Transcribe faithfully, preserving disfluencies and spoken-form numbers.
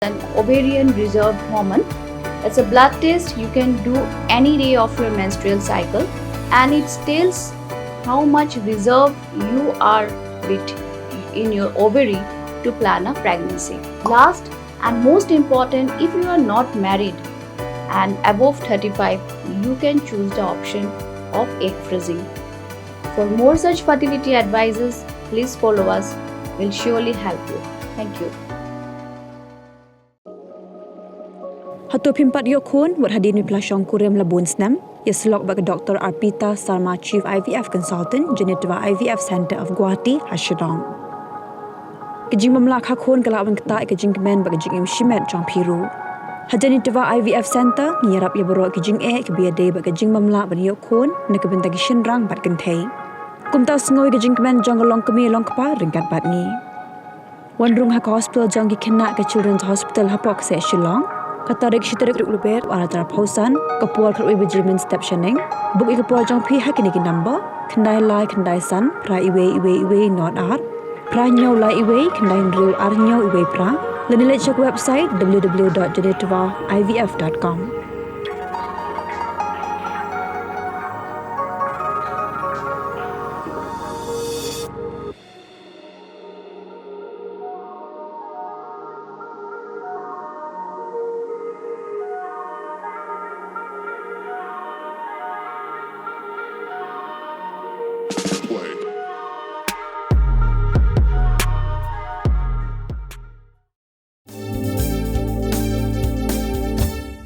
an ovarian reserve hormone. It's a blood test you can do any day of your menstrual cycle, and it tells how much reserve you are with in your ovary to plan a pregnancy. Last and most important, if you are not married and above thirty-five, you can choose the option of egg freezing. For more such fertility advices, please follow us. We'll surely help you. Thank you. Hato phim pat ïoh khun wat hadien ba phi la shong kurim la bun snem? Ïasyllok bad ka Doctor Arpita Sarma, Chief I V F Consultant, Genitva I V F Center of Guwahati, ha Shillong. Ka jingbymlah kha khun ka lah ban ktah ïa ka jingkmen bad ka jingim shimet jong phi ruh. Ha Genitva I V F Center ngi ïarap ïa baroh ki jingeh kiba ïadei bad ka jingbymlah ban ïoh khun na ka bynta ki shynrang bad kynthei. Kumta sngew ïa ka jingkmen jong ka longkmie longkpa ryngkat bad ngi. Wan rung ha ka hospital jong ki khynnah, ka Children's Hospital, hapoh kseh Shillong. Ka tarik shi tarik u Lber ar hajar arphew san, ka por khatwei baje mynstep shaneng. Book ïa ka por jong phi ha kine ki number: khyndai lai khyndai san phra iwei iwei iwei nod ar, phra hynñiew lai iwei khyndai hynriew ar hynñiew iwei phra, lane leit sha ka website w w w dot genitva I V F dot com.